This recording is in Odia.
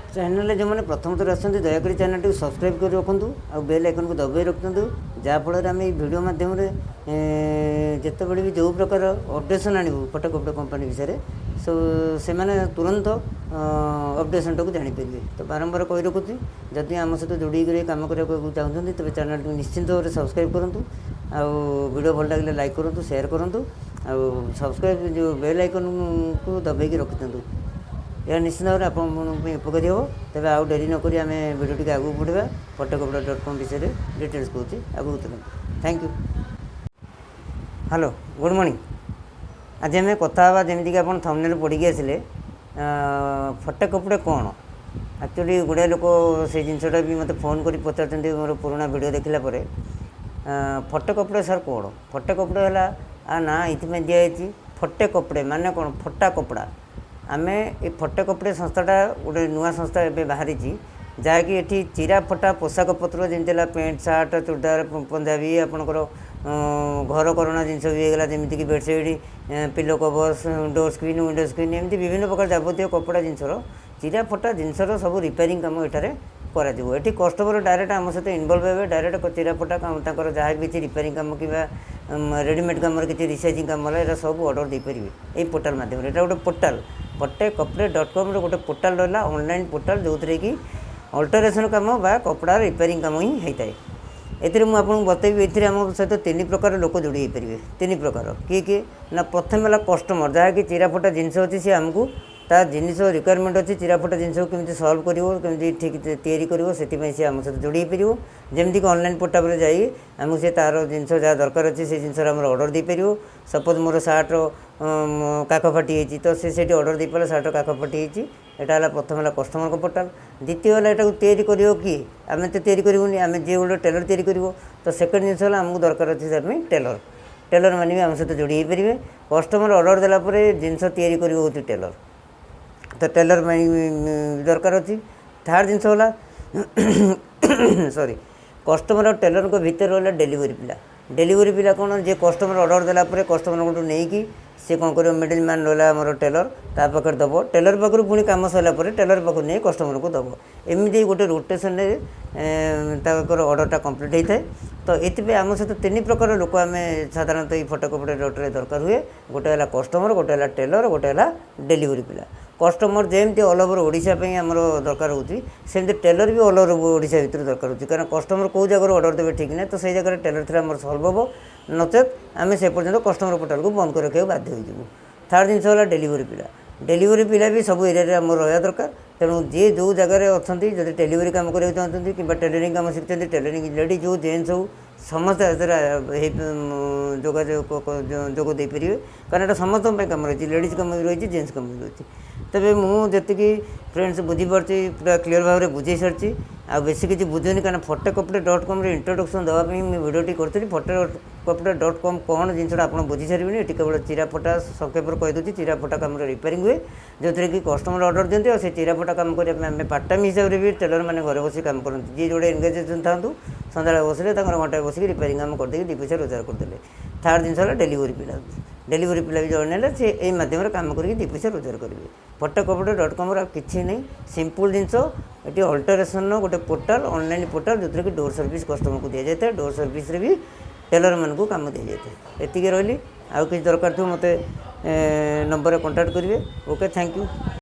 ଚ୍ୟାନେଲରେ ଯେଉଁମାନେ ପ୍ରଥମ ଥର ଆସନ୍ତି, ଦୟାକରି ଚ୍ୟାନେଲଟିକୁ ସବସ୍କ୍ରାଇବ୍ କରି ରଖନ୍ତୁ ଆଉ ବେଲ୍ ଆଇକନ୍କୁ ଦବାଇ ରଖନ୍ତୁ, ଯାହାଫଳରେ ଆମେ ଏଇ ଭିଡ଼ିଓ ମାଧ୍ୟମରେ ଯେତେବେଳେ ବି ଯେଉଁ ପ୍ରକାର ଅପଡ଼େସନ୍ ଆଣିବୁ ଫଟେ କପଡ଼େ କମ୍ପାନୀ ବିଷୟରେ, ସୋ ସେମାନେ ତୁରନ୍ତ ଅପଡ଼େସନ୍ଟାକୁ ଜାଣିପାରିବେ। ତ ବାରମ୍ବାର କହି ରଖୁଛି, ଯଦି ଆମ ସହିତ ଯୋଡ଼ିକି କାମ କରିବାକୁ ଚାହୁଁଛନ୍ତି, ତେବେ ଚ୍ୟାନେଲଟିକୁ ନିଶ୍ଚିନ୍ତ ଭାବରେ ସବସ୍କ୍ରାଇବ୍ କରନ୍ତୁ ଆଉ ଭିଡ଼ିଓ ଭଲ ଲାଗିଲେ ଲାଇକ୍ କରନ୍ତୁ, ସେୟାର କରନ୍ତୁ ଆଉ ସବସ୍କ୍ରାଇବ୍ ଯେଉଁ ବେଲ୍ ଆଇକନ୍କୁ ଦବାଇକି ରଖିଦିଅନ୍ତୁ। ଏହା ନିଶ୍ଚିତ ଭାବରେ ଆପଣଙ୍କ ପାଇଁ ଉପକାରୀ ହେବ। ତେବେ ଆଉ ଡେରି ନକରି ଆମେ ଭିଡ଼ିଓ ଟିକେ ଆଗକୁ ବଢ଼ିବା। ଫଟେ କପଡ଼ା.କମ୍ ବିଷୟରେ ଡିଟେଲ୍ସ କହୁଛି, ଆଗକୁ ଚାଲନ୍ତୁ। Thank you. Hello, good morning. ଆଜି ଆମେ କଥା ହେବା, ଯେମିତିକି ଆପଣ ଥମ୍ବନେଲ୍ ପଢ଼ିକି ଆସିଲେ, ଫଟେ କପଡ଼େ କ'ଣ ଆକ୍ଚୁଆଲି। ଗୁଡ଼ାଏ ଲୋକ ସେଇ ଜିନିଷଟା ବି ମୋତେ ଫୋନ୍ କରି ପଚାରୁଛନ୍ତି ମୋର ପୁରୁଣା ଭିଡ଼ିଓ ଦେଖିଲା ପରେ, ଫଟେ କପଡ଼େ ସାର୍ କ'ଣ? ଫଟେ କପଡ଼େ ହେଲା ଆ ନାଁ ଏଇଥିପାଇଁ ଦିଆଯାଇଛି, ଫଟେ କପଡ଼େ ମାନେ କ'ଣ? ଫଟା କପଡ଼ା। ଆମେ ଏ ଫଟେ କପଡ଼େ ସଂସ୍ଥାଟା ଗୋଟେ ନୂଆ ସଂସ୍ଥା ଏବେ ବାହାରିଛି, ଯାହାକି ଏଠି ଚିରା ଫଟା ପୋଷାକ ପତ୍ର, ଯେମିତି ହେଲା ପ୍ୟାଣ୍ଟ, ସାର୍ଟ, ଚୁଡ଼ିଦାର, ପଞ୍ଜାବୀ, ଆପଣଙ୍କର ଘର କରଣା ଜିନିଷ ବି ହେଇଗଲା, ଯେମିତିକି bedsheet, pillow cover, door screen, window screen, ଏମିତି ବିଭିନ୍ନ ପ୍ରକାର ଯାବତୀୟ କପଡ଼ା ଜିନିଷର, ଚିରା ଫଟା ଜିନିଷର ସବୁ ରିପେୟାରିଂ କାମ ଏଠାରେ କରାଯିବ। ଏଠି କଷ୍ଟମର ଡାଇରେକ୍ଟ ଆମ ସହିତ ଇନଭଲ୍ଭ ହେବେ। ଡାଇରେକ୍ଟ ଚିରା ଫଟା କାମ, ତାଙ୍କର ଯାହା ବି କିଛି ରିପେୟାରିଂ କାମ କିମ୍ବା ରେଡ଼ିମେଡ଼୍ କାମରେ କିଛି ରିସାଇଜିଂ କାମ ହେଲା, ଏଇଟା ସବୁ ଅର୍ଡ଼ର ଦେଇପାରିବେ ଏଇ ପୋର୍ଟାଲ୍ ମାଧ୍ୟମରେ। ଏଇଟା ଗୋଟେ ପୋର୍ଟାଲ୍, ଫଟେ କପଡ଼େ.କମ୍ର ଗୋଟେ ପୋର୍ଟାଲ୍ ରହିଲା, ଅନଲାଇନ୍ ପୋର୍ଟାଲ୍, ଯେଉଁଥିରେ କି ଅଲ୍ଟରେସନ୍ କାମ ବା କପଡ଼ା ରିପେୟାରିଂ କାମ ହିଁ ହେଇଥାଏ। ଏଥିରେ ମୁଁ ଆପଣଙ୍କୁ ବତେଇବି, ଏଥିରେ ଆମ ସହିତ ତିନି ପ୍ରକାର ଲୋକ ଯୋଡ଼ି ହେଇପାରିବେ। ତିନି ପ୍ରକାର କିଏ କିଏ ନା, ପ୍ରଥମେ ହେଲା କଷ୍ଟମର, ଯାହାକି ଚିରା ଫଟା ଜିନିଷ ଅଛି, ସେ ଆମକୁ ତା ଜିନିଷ ରିକ୍ୱାରମେଣ୍ଟ ଅଛି, ଚିରା ଫଟା ଜିନିଷକୁ କେମିତି ସଲ୍ଭ କରିବ, କେମିତି ଠିକ୍ ତିଆରି କରିବ, ସେଥିପାଇଁ ସେ ଆମ ସହିତ ଯୋଡ଼ି ହେଇପାରିବ। ଯେମିତିକି ଅନଲାଇନ୍ ପୋର୍ଟାଲରେ ଯାଇ ଆମକୁ ସେ ତା'ର ଜିନିଷ ଯାହା ଦରକାର ଅଛି, ସେ ଜିନିଷର ଆମର ଅର୍ଡ଼ର ଦେଇପାରିବ। ସପୋଜ୍ ମୋର ସାର୍ଟର କାଖ ଫାଟି ଯାଇଛି, ତ ସେ ସେଇଠି ଅର୍ଡ଼ର ଦେଇପାରିଲା, ସାର୍ଟର କାଖ ଫାଟି ଯାଇଛି। ଏଇଟା ହେଲା ପ୍ରଥମ ହେଲା କଷ୍ଟମରଙ୍କ ପୋର୍ଟାଲ। ଦ୍ୱିତୀୟ ହେଲା, ଏଟାକୁ ତିଆରି କରିବ କିଏ? ଆମେ ତ ତିଆରି କରିବୁନି, ଆମେ ଯିଏ ଗୋଟେ ଟେଲର ତିଆରି କରିବ। ତ ସେକେଣ୍ଡ ଜିନିଷ ହେଲା, ଆମକୁ ଦରକାର ଅଛି ତା ପାଇଁ ଟେଲର। ଟେଲର ମାନେ ବି ଆମ ସହିତ ଯୋଡ଼ି ହେଇପାରିବେ। କଷ୍ଟମର ଅର୍ଡ଼ର ଦେଲା ପରେ ଜିନିଷ ତିଆରି କରିବ ହେଉଛି ଟେଲର, ତ ଟେଲର ପାଇଁ ଦରକାର ଅଛି। ଥାର୍ଡ଼ ଜିନିଷ ହେଲା, ସରି, କଷ୍ଟମର ଆଉ ଟେଲରଙ୍କ ଭିତରେ ରହିଲା ଡେଲିଭରି ପିଲା। ଡେଲିଭରି ପିଲା କ'ଣ? ଯିଏ କଷ୍ଟମର ଅର୍ଡ଼ର ଦେଲା ପରେ କଷ୍ଟମରଙ୍କଠୁ ନେଇକି ସେ କ'ଣ କରିବ? ମିଡ଼ିଲ୍ ମ୍ୟାନ୍ ରହିଲା ଆମର ଟେଲର, ତା ପାଖରେ ଦେବ। ଟେଲର ପାଖରୁ ପୁଣି କାମ ସରିଲା ପରେ ଟେଲର ପାଖରୁ ନେଇ କଷ୍ଟମରକୁ ଦେବ। ଏମିତି ଗୋଟେ ରୋଟେସନରେ ତାଙ୍କର ଅର୍ଡ଼ରଟା କମ୍ପ୍ଲିଟ୍ ହେଇଥାଏ। ତ ଏଥିପାଇଁ ଆମ ସହିତ ତିନି ପ୍ରକାର ଲୋକ ଆମେ ସାଧାରଣତଃ ଏଇ ଫଟେ କପଡ଼ା ଡଟ୍ରେ ଦରକାର ହୁଏ। ଗୋଟେ ହେଲା କଷ୍ଟମର, ଗୋଟେ ହେଲା ଟେଲର, ଗୋଟେ ହେଲା ଡେଲିଭରି ପିଲା। କଷ୍ଟମର ଯେମିତି ଅଲ୍ ଓଭର ଓଡ଼ିଶା ପାଇଁ ଆମର ଦରକାର ହେଉଛି, ସେମିତି ଟେଲର ବି ଅଲ୍ ଓଭର ଓଡ଼ିଶା ଭିତରେ ଦରକାର ହେଉଛି। କାରଣ କଷ୍ଟମର କେଉଁ ଜାଗାରୁ ଅର୍ଡ଼ର ଦେବେ ଠିକ୍ ନାହିଁ। ତ ସେଇ ଜାଗାରେ ଟେଲର ଥିଲେ ଆମର ସଲ୍ଭ ହେବ, ନଚେତ୍ ଆମେ ସେ ପର୍ଯ୍ୟନ୍ତ କଷ୍ଟମର ପୋର୍ଟାଲକୁ ବନ୍ଦ କରି ରଖିବାକୁ ବାଧ୍ୟ ହୋଇଯିବୁ। ଥାର୍ଡ଼ ଜିନିଷ ହେଲା ଡେଲିଭରି ପିଲା। ଡେଲିଭରି ପିଲା ବି ସବୁ ଏରିଆରେ ଆମର ରହିବା ଦରକାର। ତେଣୁ ଯିଏ ଯେଉଁ ଜାଗାରେ ଅଛନ୍ତି, ଯଦି ଡେଲିଭରି କାମ କରିବାକୁ ଚାହୁଁଛନ୍ତି କିମ୍ବା ଟେଲରିଂ କାମ ଶିଖିଛନ୍ତି, ଟେଲରିଂ ଲେଡ଼ିଜ୍ ହଉ, ଜେଣ୍ଟସ୍ ହଉ, ସମସ୍ତେ ଏଥିରେ ଯୋଗାଯୋଗ ଯୋଗ ଦେଇପାରିବେ। କାରଣ ଏଇଟା ସମସ୍ତଙ୍କ ପାଇଁ କାମ ରହିଛି, ଲେଡ଼ିଜ୍ କାମ ବି ରହିଛି, ଜେଣ୍ଟସ୍ କାମ ବି ରହିଛି। ତେବେ ମୁଁ ଯେତିକି ଫ୍ରେଣ୍ଡସ୍ ବୁଝିପାରୁଛି, ପୁରା କ୍ଲିଅର୍ ଭାବରେ ବୁଝେଇ ସାରିଛି। ଆଉ ବେଶୀ କିଛି ବୁଝୁନି, କାରଣ ଫଟେ କପଡ଼େ.କମ୍ରେ ଇଣ୍ଟ୍ରୋଡକ୍ସନ୍ ଦେବା ପାଇଁ ମୁଁ ଭିଡ଼ିଓଟି କରିଥିଲି। ଫଟେ କପଡ଼େ.କମ୍ କ'ଣ ଜିନିଷଟା ଆପଣ ବୁଝି ସାରିବେଣି। ଏଠି କେବଳ ଚିରା ଫଟା ସଂକ୍ଷେପରେ କହିଦେଉଛି, ଚିରା ଫଟା କାମରେ ରିପେୟାରିଂ ହୁଏ, ଯେଉଁଥିରେ କି କଷ୍ଟମର ଅର୍ଡ଼ର ଦିଅନ୍ତି। ଆଉ ସେ ଚିରା ଫଟା କାମ କରିବା ପାଇଁ ଆମେ ପାର୍ଟ ଟାଇମ୍ ହିସାବରେ ବି ଟେଲର ମାନେ ଘରେ ବସି କାମ କରନ୍ତି। ଯିଏ ଯେଉଁଠି ଏନଗେଜ୍ ଥାଆନ୍ତୁ, ସନ୍ଧ୍ୟାବେଳେ ବସିଲେ ତାଙ୍କର ଘଣ୍ଟାଏ ବସିକି ରିପେୟାରିଂ କାମ କରିଦେଇକି 2 ପଇସା ରୋଜଗାର କରିଦେଲେ। ଥାର୍ଡ଼ ଜିନିଷ ହେଲା ଡେଲିଭରି ପିଲା। ଡେଲିଭରି ପିଲା ବି ଜଏନ୍ ହେଲେ ସେ ଏଇ ମାଧ୍ୟମରେ କାମ କରିକି 2 ପଇସା ରୋଜଗାର କରିବେ। ଫଟେ କପଡ଼େ.କମ୍ର ଆଉ କିଛି ନାହିଁ, ସିମ୍ପଲ୍ ଜିନିଷ। ଏଠି ଅଲ୍ଟରେସନ୍ର ଗୋଟେ ପୋର୍ଟାଲ୍, ଅନଲାଇନ୍ ପୋର୍ଟାଲ୍, ଯେଉଁଥିରେ କି ଡୋର୍ ସର୍ଭିସ୍ କଷ୍ଟମରକୁ ଦିଆଯାଇଥାଏ। ଡୋର୍ ସର୍ଭିସରେ ବି ଟେଲରମାନଙ୍କୁ କାମ ଦିଆଯାଇଥାଏ। ଏତିକି ରହିଲି। ଆଉ କିଛି ଦରକାର ଥିବ, ମୋତେ ନମ୍ବରରେ କଣ୍ଟାକ୍ଟ କରିବେ। Okay, thank you.